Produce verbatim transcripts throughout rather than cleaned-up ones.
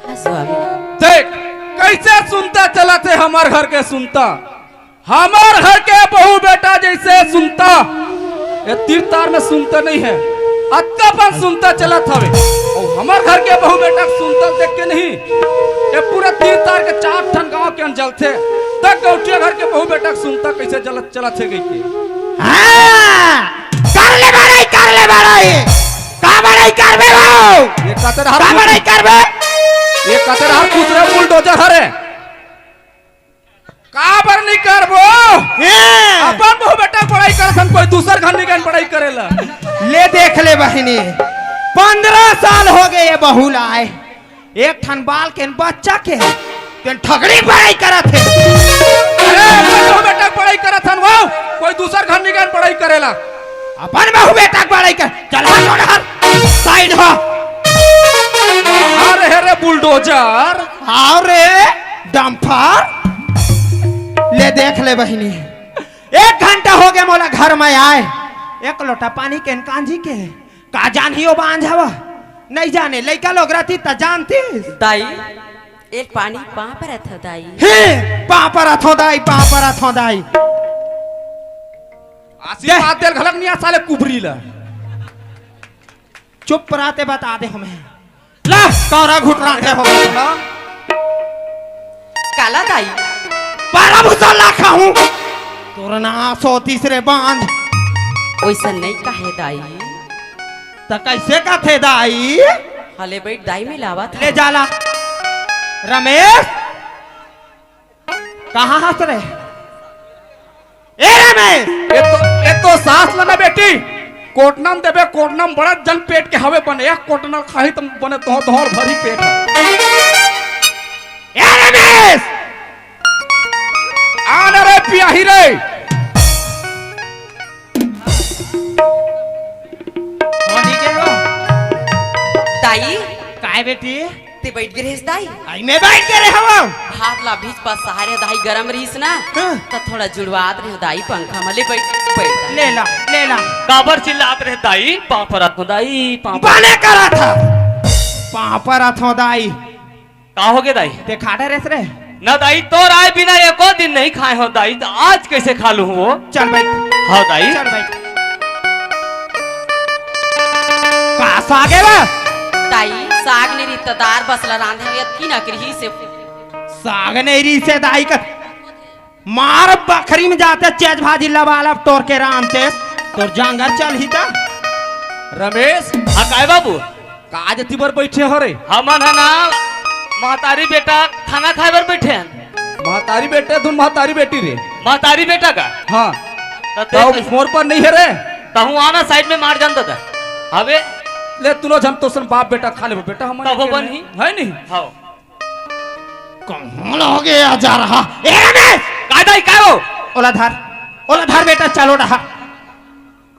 हाँ, स्वामी। देख, कइसे सुनता चलत हे हमर घर के सुनता। हमर घर के बहू बेटा जइसे सुनता, ए तीर तार में सुनता नइ हे, अतका पन सुनता चलत हवे। अउ हमर घर के बहू बेटा के सुनता देख के नहीं, ए पूरा तीर तार के चार ठन गांव के अन जलथे। तक गौटिया घर के बहू बेटा के सुनता कइसे जलत चलत हे कहिके। हाँ, कर ले बड़ाई, कर ले बड़ाई। का बड़ाई करबे वो? ये कते रहर का कुछ बड़ाई करबे? ये कते रहर कुछ रे बुलडोजर हरे। काबर नइ करबो? हैं। अपन बहू बेटा के बड़ाई करथन, कोई दूसर घर नइ गन बड़ाई करेला। ले देख ले बहिनी, पंद्रह साल होगे ये बहू ला आए, एक ठन बाल के न बच्चा के, तेन ठगड़ी बड़ाई करत हे। अरे, अपन बहू बेटा के बड़ाई करथन वो, कोई दूसर घर नइ गन बड़ाई करेला। अपन बहू बेटा के बड़ाई कर, चल हट, हट, हट, साइड हो। अरे हे रे बुलडोजर। आओ रे डंपर। ले देख ले बहिनी, एक घंटा होगे मोला घर में आए, एक लोटा पानी के न कांजी के, का जानही ओ बांझ हवा, नइ जाने, लइका लोग रहती त जानतीस। दाई, एक पानी पाँव परत हव दाई। हे, पाँव परत हव दाई, पाँव परत हव दाई। आशीर्वाद दे। देल घलक नइ आ साले कुबरी ला। चुप रहते बता दे हमें। ला, कौरा घुटरांटे हो गए ना। काला दाई। बारह भुजा ला खाहूं। तोर नास होतिस रे बांझ। ओइसन नइ कहे दाई। त कइसे कथे दाई? हले बइठ दाई, मिलावत ले हव। जाला। रमेश, कहाँ हस रे? ए रमेश! ए तो, ए तो सास ल ना बेटी, कोटना म देबे, कोटना म बड़ा जन पेट के हवे बने, एक कोटना खाही त बने तो धौर भरी पेट हे। ए रमेश! आ ना रे पियाही रे। होनी के हो? दाई। काय बेटी? ते बइठ गे रहेस दाई? आई मैं बइठ गे रहे हवं। भात ला भीज पास सहारे दाई गरम रहिस ना, हाँ। त थोड़ा जुड़वात रहे दाई पंखा म। ले बइठ, बइठ दाई। ले ला, ले ला। काबर चिल्लात रहे दाई? पाँव परत हव दाई, पाँव परत। बने करत हस। पाँव परत हव दाई। का होगे दाई? ते खा डरेस रे? ना दाई, तोर आय बिना एको दिन नइ खाय हंव दाई, त आज कइसे खा लूहूं वो? चल बइठ। हव दाई। चल बइठ। का साग हे वो? दाई, साग नइ रिहिस त दार बसला रांधे हंव, अतकी नकरी से। साग नइ रिहिस हे दाई का मार बखरी म जाते चेज भाजी लबालब टोर के रांधते, तोर जांगर चलही त। रमेश। हाँ, काय बाबू? का जति बर बइठे हो रे? हमन ह ना महतारी बेटा खाना खाय बर बइठे हन। महतारी बेटा, धुन महतारी बेटी रे। महतारी बेटा का? हाँ। त ते तब कइसे मोर पर नइ हे रे। तहूं आना साइड में मार जान दादा। हवे। ले तुनो झन तोसन बाप बेटा खा लेबो बेटा, हमन तभो अकेले बनही। हे नहीं? हव। कहाँ ले गे जा रहा? ए रमेश! काय दाई, काय हो? ओला धर, ओला धर बेटा, चलो रहा।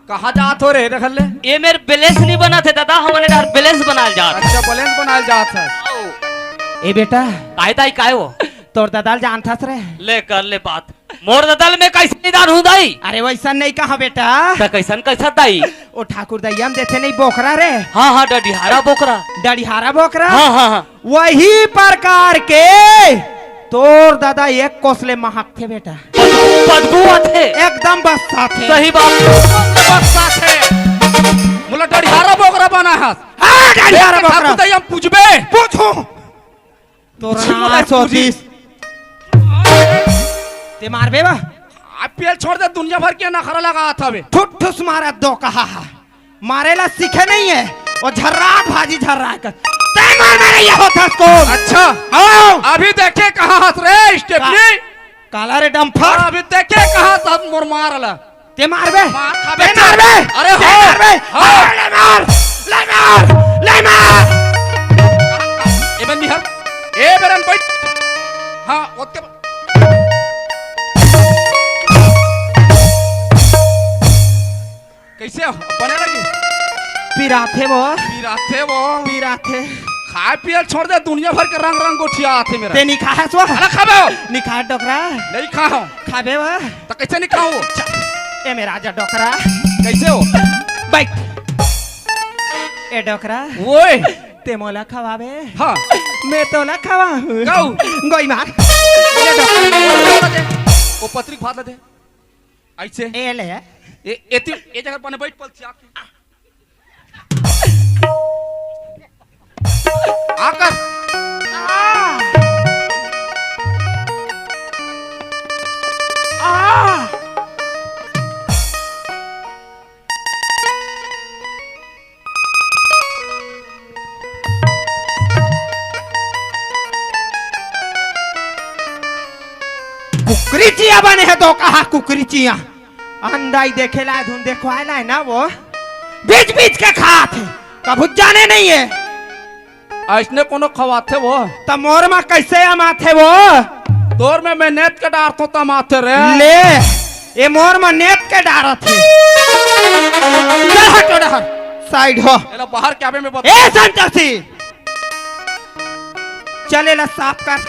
कहाँ जात हो रे, रख ले। ए मेर बैलेंस नइ बनत हे दादा, हमन ए डार बैलेंस बनाल जात। अच्छा, बैलेंस बनाल जात हे। आओ। ए बेटा। काय दाई, काय हो? तोर ददा ल जानथस रे? ले कर ले बात। मोर ददा ल मैं कइसे नइ जानहूं दाई? अरे वइसन नइ कहा बेटा। त कइसन कइसन दाई? ओ ठाकुर दइया म देथे नइ बोकरा रे। हाँ, हाँ, डडिहारा बोकरा। डडिहारा बोकरा? हाँ, हाँ, हाँ। वही प्रकार के तोर ददा एक कोस ले महकथे बेटा। बदबू, बदबू आथे। एकदम बस साथे। सही बात। बस साथे। मोला डडिहारा बोकरा बनाय हस। हाँ, डडिहारा बोकरा। ठाकुर दइया म पूछबे। पूछहूं। तोर नास होतिस। ते मारबे बा? आ पेल छोड़ दे, दुनिया भर के नखरा लगात हवे। ठुस ठुस मारत दोकहा। मारे ला सीखे नइ हे, ओ झर्राट भाजी झर्राट कर। ते मार मारे ये होथस कोन? अच्छा। आओ। अभी देखे कहाँ हस रे, स्टेपनी? का-, काला रे डम्फर? अभी देखे कहाँ हस मोर मार ला। ते मारबे? मार खाबे ते। मारबे? अरे ते हो। मारबे? हो। अरे ले मार, ले मार, ले मार। ए बंदी हर, ए बेरन बइठ। हाँ, ओतके ब-, कइसे हो? बने लगी? पिराथे वो। पिराथे वो। पिराथे। खाय पियल छोड़ दे, दुनिया भर के रंग रंग गोठिया आथे मेरा। ते नइ खाहस वो? अरे खाबे हो। नइ खाय डोकरा। नइ खाहूं। खाबे वो? त कइसे नइ खाहूं? चा-, ए मेर आजा डोकरा। कइसे हो? बइठ। ए डोकरा। ओए। ते मोला खवाबे? हाँ। मैं तो ना खवा हूँ। गऊ। गोई मार। ये दो। वो पत्रिक भात ला दे। ऐसे। ए ले। ए, एती, ए जगह बने बैठ पल चिया के। आकर। आ। आ। कुकरी चिया बने हे तो कहा कुकरी चिया। अंधाई देखे ला धुन देखवाए ला हे ना वो। बीच बीच के खात हे। कभू जाने नहीं हे। अइसने कोनो खवाथे वो। त मोर म कइसे अमाथे वो? तोर में मैं नेत के डारथों त अमाथे रे। ले, ए मोर म नेत के डारत हे। चल हट ओ डहर, side हो। एला बाहर के आबे में बता। ए संतोषी, चल एला साफ कर।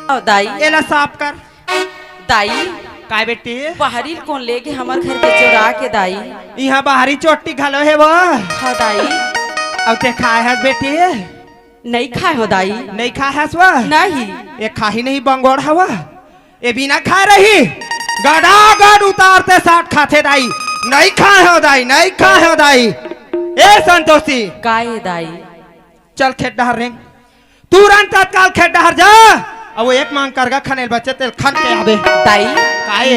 ओ दाई। एला साफ कर। दाई। काय बेटी? बाहरी ल कोन लेगे हमर घर के चोरा के दाई? इहाँ बाहरी चोटी घलो हे वो। हाँ दाई। अउ ते खाए हस बेटी? नइ खाए हो दाई। नइ खाए हस वो? नहीं। ए खाही नहीं बंगोड़ हवा। ए बिना खाए रही। गड़ा गड़ उतारते साठ खाथे दाई। नइ खाए हो दाई, नइ खाए हो दाई। ए संतोषी। काय दाई? चल खेत डहर रेंग। तुरंत तत्काल खेत डहर जा। अउ वो एक मांग करगा खनेल बचे तेल खन के आबे। दाई। काय?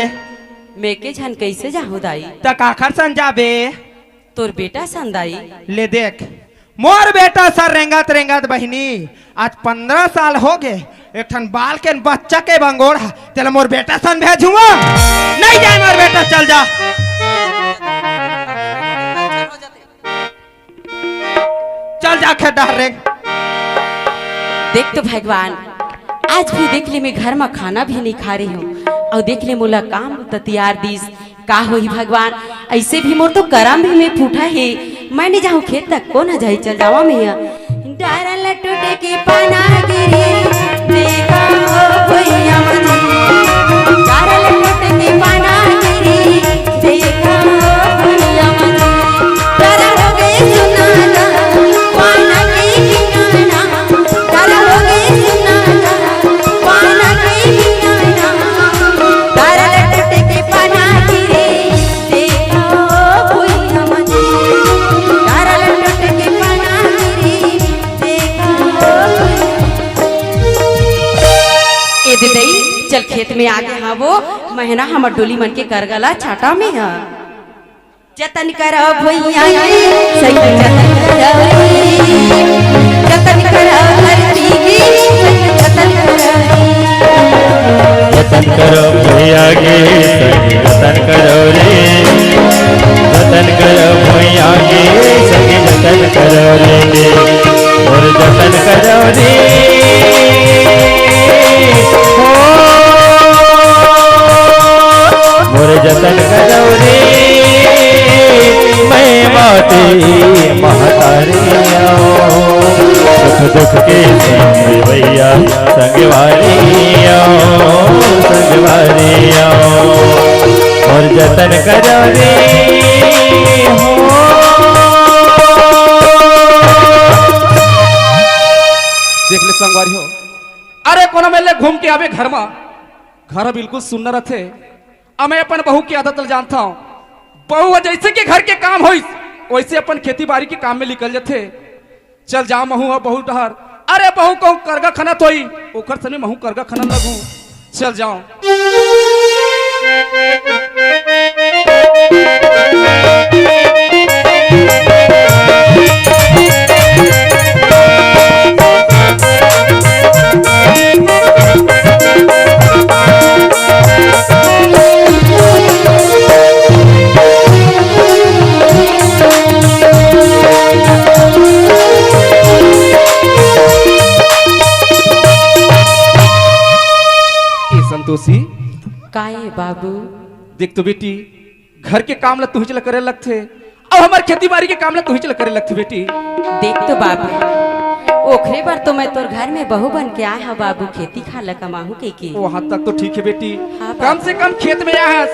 मैं के झन कइसे जाहूँ दाई? त काखर सन जाबे? तोर बेटा सन दाई। ले देख, मोर बेटा सन रेंगत रेंगत बहिनी, आज पंद्रह साल होगे, एक ठन बाल के बच्चा के बंगोड़ हा, तेला मोर बेटा सन भेजूंगा? नहीं जाए मोर बेटा, चल जा। चल जा खेत डहर रे। देख तो भगवान, आज भी देख ले मैं घर म खाना भी नइ खा रहे हँव, अउ देख ले मोला काम त तियार दिस। का होही भगवान, अइसे भी मोर तो करम भी में फूटा हे। मैं नइ जाहूँ खेत तक, कोन ह जाही, चल जावा मैं ह। डारा ल टूटे के पाना गिरी, देखा हो भुइयां म जी। डारा ल टूटे के पाना गिरी, देखा हो भुइयां म जी। डारा होगे सुना ना, पाना के ठिकाना। डारा होगे सुना ना, पाना के ठिकाना। डारा ल टूटे के पाना गिरी, देखा हो भुइयां म जी। डारा ल टूटे के पाना गिरी, ए दे दई, चल खेत में आगे हाँ वो, महना हमर डोली मन के करगा ला छाटा में हा। जतन करो भुइयां के, सही जतन करो रे। जतन करो धरती के, सही जतन करो रे। जतन करो भुइयां के, सही जतन करो रे। जतन करो भुइयां के, सही जतन करो रे। मोर जतन करो रे, ओ, मोर जतन करो रे, मैं माटी महतारी आंव। सुख दुख के संग भैया, संगवारी आंव, संगवारी आंव। मोर जतन करो रे, हो। देख ले संगवारी हो, अरे कोनो मेर ले घूम के आबे घर मा, घर बिल्कुल सुन्ना रथे। अउ मैं अपन बहू के आदत ल जानथंव, बहू ह जइसे कि घर के काम होइस, वइसे अपन खेती बारी के काम में निकल जथे। चल जांव महूं ह बहू डहर, अरे बहू कहूं करगा खनत होही, ओकर संग महूं करगा खनन लगहूं। चल जांव। ए संतोषी। का ए बाबू? देख तो बेटी, घर के काम ला तुहिच ला करे लगथे, अउ हमर खेती बारी के काम ला तुहिच ला करे लगथे बेटी। देख तो बाबू, ओखरे बर तो मैं तोर घर में बहू बन के आय हंव बाबू, खेती खार ला कमाहूं कहिके। वहां तक तो ठीक हे बेटी, हाँ कम बाबू। से कम खेत में आय हस,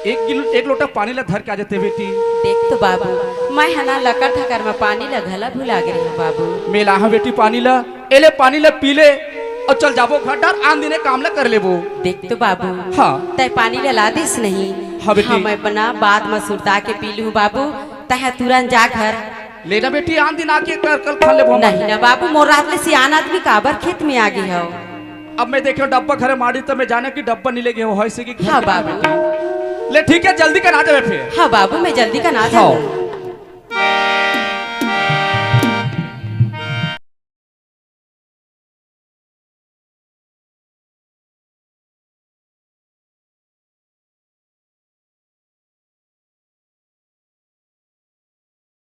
एक गिल-, एक लोटा पानी ला धर के आ जाते बेटी। देख तो बाबू, मैं ह ना लकर धकर में पानी ला घला भुला गे रहेंव बाबू। मैं लाहूं बेटी पानी ला, एले पानी ले पी ले अउ चल जाबो घर डार, आन दिने काम ला कर लेबो। देख तो बाबू, हाँ। तै पानी ले ला दिस नहीं। हाँ बेटी। हाँ, मैं अपना बात म सुरता के पी लूँ बाबू, तै तुरंत जा घर। ले ना बेटी, आन दिन आके कर कल खा लेबो हम। नहीं ना बाबू, मोर रात ले सियान आदमी काबर खेत में आ गे हव। अब मैं देखे डब्बा घरे माड़ी त मैं जाने कि डब्बा नहीं ले गे हो, होइसे कि घर हाँ के बाबू। बेटी। ले ठीक है, जल्दी कर आ जाबे फिर। हाँ बाबू, मैं जल्दी कर आ हाँ। जाऊँ।